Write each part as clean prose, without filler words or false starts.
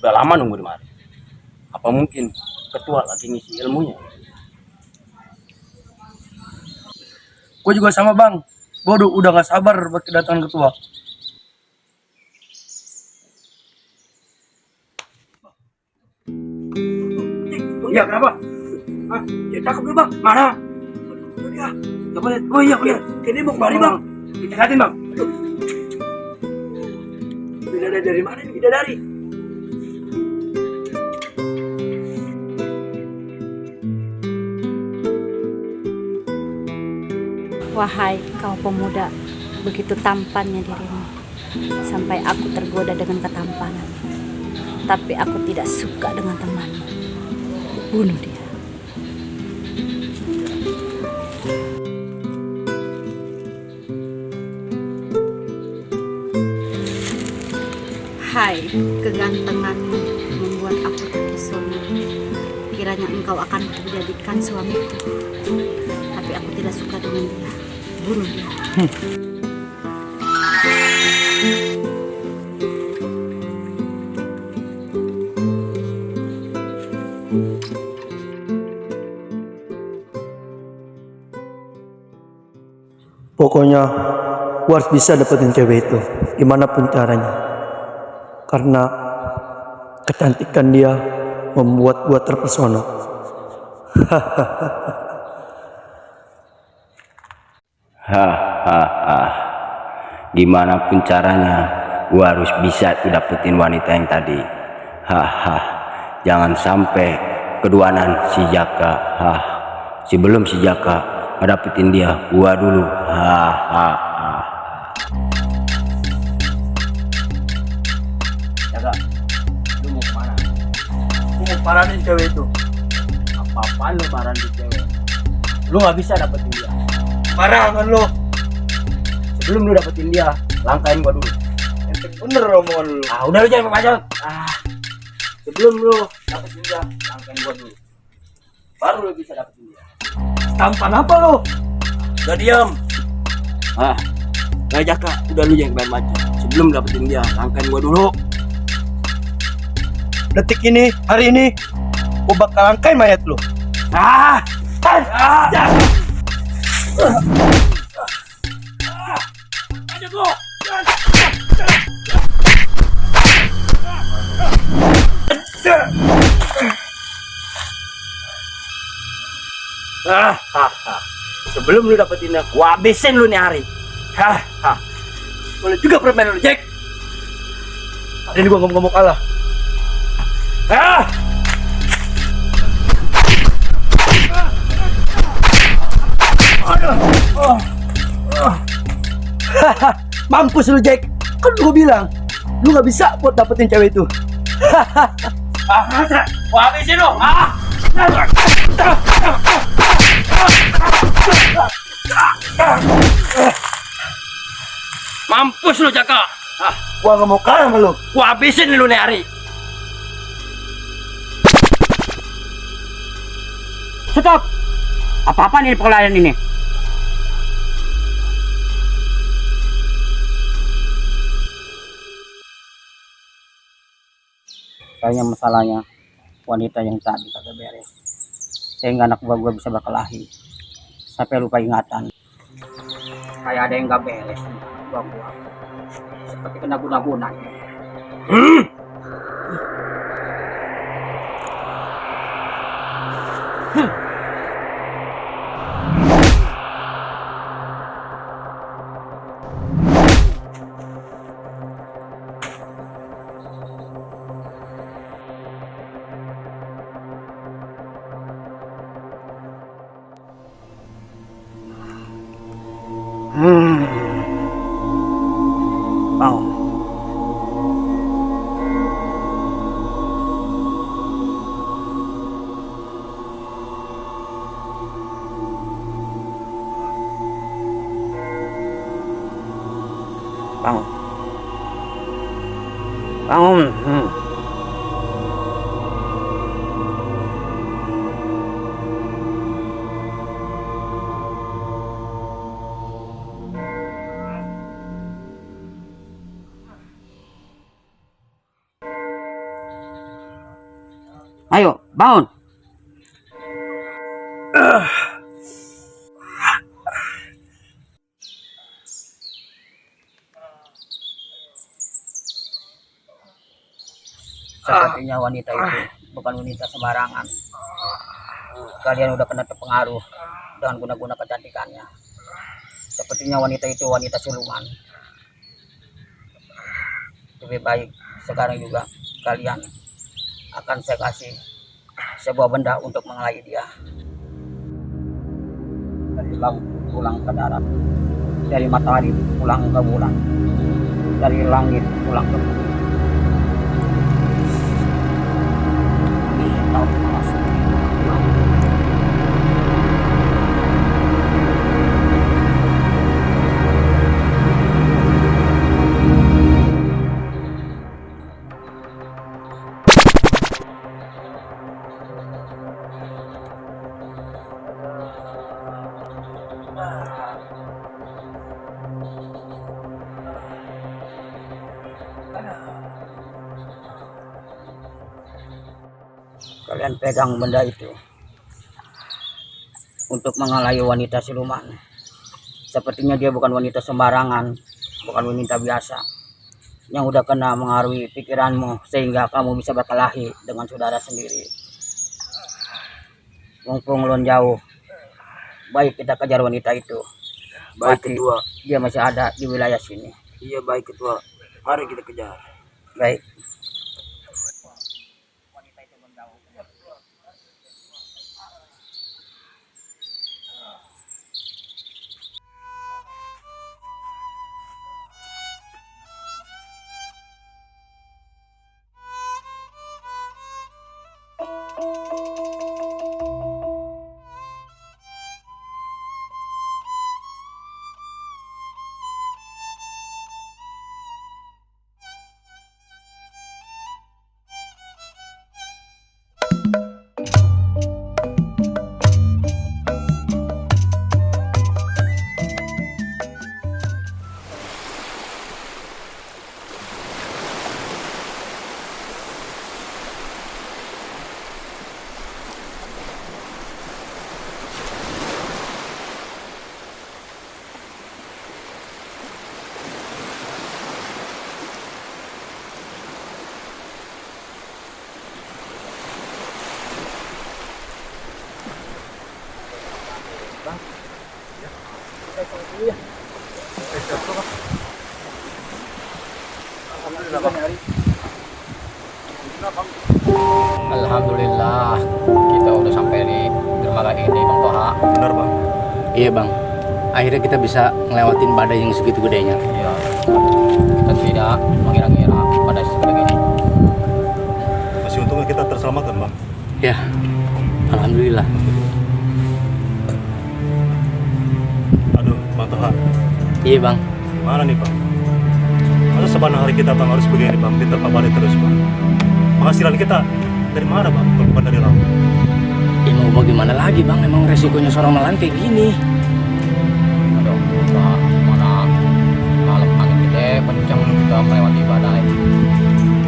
Udah lama nunggu di mari. Apa mungkin ketua lagi ngisi ilmunya? Gue juga sama bang. Gue udah gak sabar buat kedatangan ketua. Iya kenapa? Hah? Ya cakep lu bang. Mana? Ya, coba lihat. Oh iya, ini mau kemari bang. Kita liatin bang. Bidadari dari mana ini bidadari? Wahai kau pemuda, begitu tampannya dirimu, sampai aku tergoda dengan ketampanan. Tapi aku tidak suka dengan temanmu. Bunuh dia. Hai, kegantenganmu membuat aku terpesona. Kiranya engkau akan menjadikan suamiku. Tapi aku tidak suka dengan dia. Bunuh dia. Pokoknya gua harus bisa dapetin cewek itu gimana pun caranya, karena kecantikan dia membuat gua terpesona. Hahaha. Gimana pun caranya, gua harus bisa dapetin wanita yang tadi. Haha. Jangan sampai keduanan si Jaka. Sebelum si Jaka ngedapetin dia, gua dulu. Hahaha. Jaka, lu mau kemana? Gua mau paranin cewek itu. Apa-apaan lu marah di cewek? Lu nggak bisa dapetin dia. Marah kan lo? Sebelum lu dapetin dia, langkain gua dulu. Enteng bener omongan lu. Udah lu jangan macam. Sebelum lu dapetin dia, langkain gua dulu. Baru lu bisa dapetin dia. Tampan apa lo? Udah diam. Nggak Jaka, udah lu jangan main macam. Sebelum dapetin dia, langkain gua dulu. Detik ini, hari ini, gua bakal angkain mayat lu. Lanjut lu. Sebelum lu dapetin dia, gua habisin lu nih hari. Boleh juga permainan lu, Jack. Hari ini gua ngomong kalah. Mampus lu, Jack. Kan gua bilang lu gak bisa buat dapetin cewek itu. Gua habisin lu. Mampus lu Jaka. Gua gak mau kalah sama lu. Gua habisin lu nih hari. Stop! Apa-apa nih pengelarian ini? Kayaknya masalahnya wanita yang tadi kagak beres. Sehingga anak gua bisa berkelahi. Sampai lupa ingatan. Kayak ada yang gak beres. Gua seperti kena guna-guna. Bangun. Bangun. Ayo, bangun. Sepertinya wanita itu bukan wanita sembarangan. Kalian udah kena terpengaruh dengan guna-guna kecantikannya. Sepertinya wanita itu wanita siluman. Lebih baik sekarang juga kalian akan saya kasih sebuah benda untuk mengelai dia. Dari laut pulang ke darat, dari matahari pulang ke bulan, dari langit pulang ke bumi. Tahu maksud. Kalian pegang benda itu untuk mengalahkan wanita siluman. Sepertinya dia bukan wanita sembarangan, bukan wanita biasa yang udah kena mengaruhi pikiranmu sehingga kamu bisa berkelahi dengan saudara sendiri. Mumpung ulun jauh, baik kita kejar wanita itu. Baik, Pasti Ketua. dia masih ada di wilayah sini. Iya, baik, Ketua. Mari kita kejar. Baik. Alhamdulillah kita udah sampai di dermaga ini Bang Toha. Benar, Bang. Iya Bang, akhirnya kita bisa ngelewatin badai yang segitu gedenya. Iya, kita tidak mengira-ngira badai seperti ini. Masih untungnya kita terselamatkan, Bang. Ya, Alhamdulillah. Aduh, Bang Toha. Iya Bang, Mana nih, Bang? Masa sepanjang hari kita, Bang, harus begini, Bang? Diterpa badai terus, Bang. Penghasilan kita dari mana, Bang? Kalau bukan dari laut. ya mau gimana lagi Bang, emang resikonya seorang nelayan kayak gini. Aduh, Toha, mana malam angin gede, kencang kita melewati badai.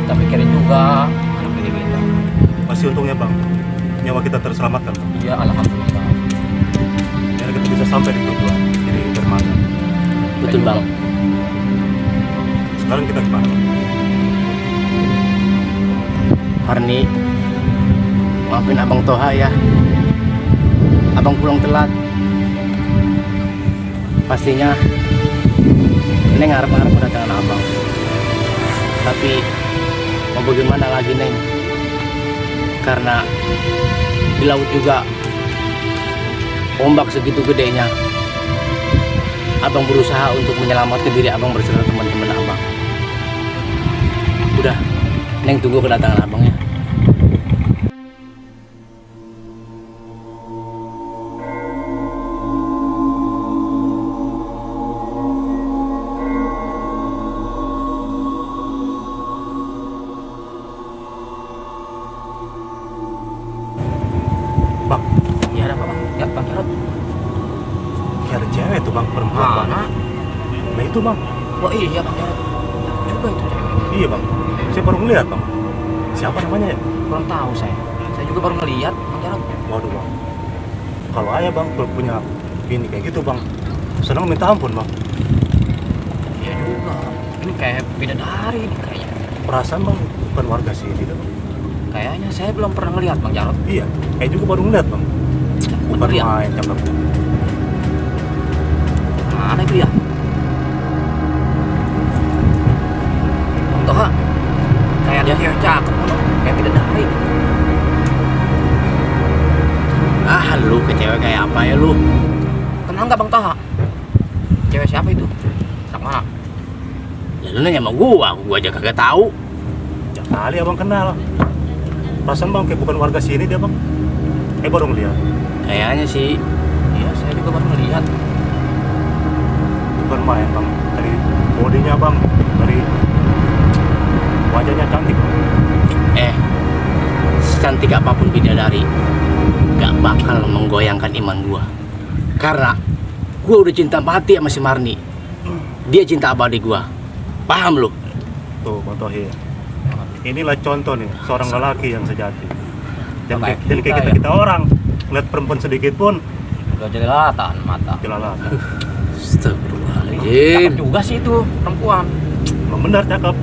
Kita pikirin juga anak ini kita. Masih untungnya, Bang, nyawa kita terselamatkan, Bang. Iya, Alhamdulillah. Biar kita bisa sampai di tujuan, jadi dermaga. Betul Bang. Sekarang kita kemana, Bang? Harni, maafin Abang Toha ya. Abang pulang telat. Pastinya Neng harap-harap kedatangan Abang. Tapi mau bagaimana lagi Neng? Karena di laut juga ombak segitu gedenya. Abang berusaha untuk menyelamatkan diri Abang beserta teman-teman Abang. Udah, Neng tunggu kedatangan Abang ya. Bang, Iya ada apa Bang? Ya Bang Jarot. kayak ada cewek tuh, Bang, perempuan, Bang. Mana? Nah itu, Bang. Wah iya Bang Jarot. Coba itu cewek. Iya, Bang. Saya baru ngeliat, Bang. Siapa namanya ya? Kurang tahu saya Saya juga baru ngeliat Bang Jarot. Waduh bang, kalau ayah bang kalau punya bini kayak gitu bang, senang minta ampun bang. Iya juga. Ini kayak bidadari nih kayaknya. Perasaan bang bukan warga sini dah bang. Kayaknya saya belum pernah ngeliat Bang Jarot. Iya, kayak juga baru ngeliat bang. Bukan Bener ya? main cakap. Mana itu ya? Bang Toha, kayak ada cewek cakep loh. Kayak bidadari. Ah, lu ke cewek kayak apa ya lu? Kenal nggak Bang Toha? Cewek siapa itu? Anak mana? Ya, lu nanya sama gua aja kagak tahu. Ya kali abang kenal. Perasaan bang kayak bukan warga sini dia bang. Baru ngeliat. Kayaknya sih. Iya, saya juga baru ngeliat. Bukan main bang. Dari bodinya bang, dari wajahnya cantik bang. Secantik apapun bidadari, gak bakal menggoyangkan iman gua. Karena gua udah cinta mati sama si Marni. Dia cinta abadi gua. Paham lu? Tuh bang Tohir. Inilah contoh nih seorang lelaki yang sejati. Jangan Kayak kayak kita kita orang ngeliat perempuan sedikit pun Udah jelalatan mata. jelalatan. Cakep Astagfirullahaladzim. juga sih itu perempuan. Emang benar cakep.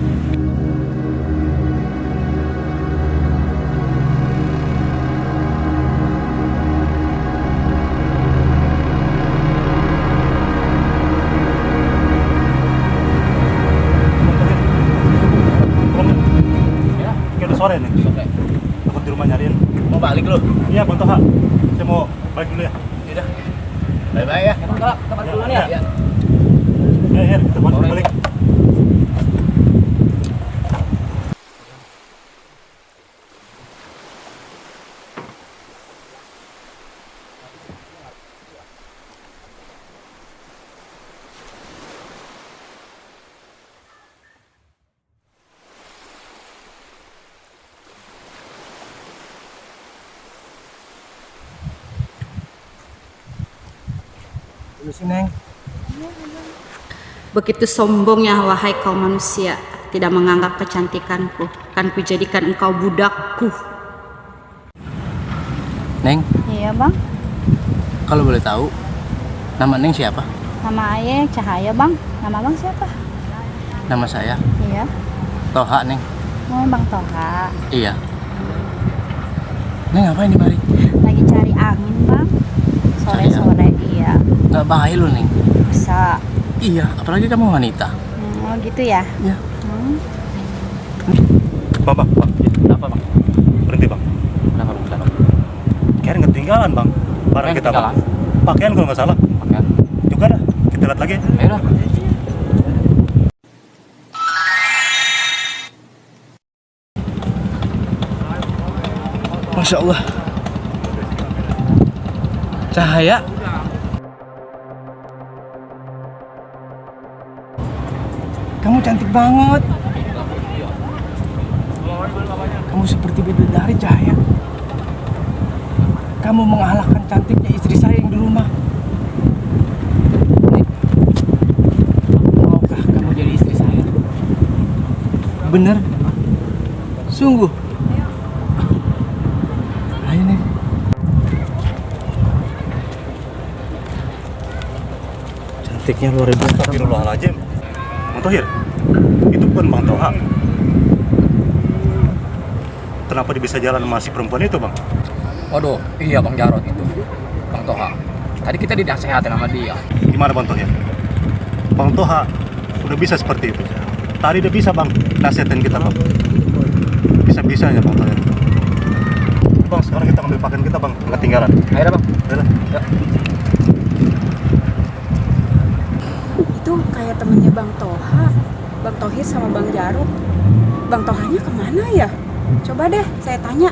Ya, Kayak udah sore nih. sore. Takut di rumah nyariin. Mau balik lu? Iya bang Toha. Saya mau balik dulu ya. Yaudah. Bye-bye ya. Ya Bang Toha, kita balik duluan ya. Ya. Ya, kita balik. Dulu sih, Neng. Begitu sombongnya wahai kaum manusia, tidak menganggap kecantikanku, kan kujadikan engkau budakku. Neng, Iya bang, kalau boleh tahu, nama Neng siapa? nama ayah Cahaya bang, nama bang siapa? Nama saya Iya, Toha, Neng. oh bang Toha, Iya. Neng ngapain di mari? lagi cari angin bang, sore-sore iya, Nggak bahaya lu, Neng. bisa. Iya, apalagi kamu wanita. Oh gitu ya? Iya. Hmm. Bang. Kenapa Bang? Berhenti bang. Kenapa Bang? Kenapa? Kayaknya nggak ketinggalan bang. Barang kita bang. Pakaian kalau nggak salah. Pakaian. Juga dah. Kita lihat lagi. Ayo dah. Masya Allah. Cahaya. Kamu cantik banget. Kamu seperti bidadari, Cahaya. Kamu mengalahkan cantiknya istri saya yang di rumah. Nih, maukah kamu jadi istri saya? Bener? Sungguh? Ayo nih. Cantiknya luar biasa. Astagfirullahaladzim. Bang Tohir, itu bukan Bang Toha. Kenapa dia bisa jalan sama si perempuan itu bang? Waduh, iya Bang Jarot itu. Bang Toha. Tadi kita dinasehatin sama dia. Gimana Bang Tohir? Bang Toha udah bisa seperti itu. Tadi dia bisa bang nasihatin kita bang. Bisa-bisanya Bang Tohir. Bang, sekarang kita ambil pakaian kita bang. Nggak ketinggalan. Ayo dah Bang. Udah lah. Ya. Itu kayak temennya Bang Toha, Bang Tohir sama Bang Jarot. Bang Tohanya kemana ya? Coba deh saya tanya.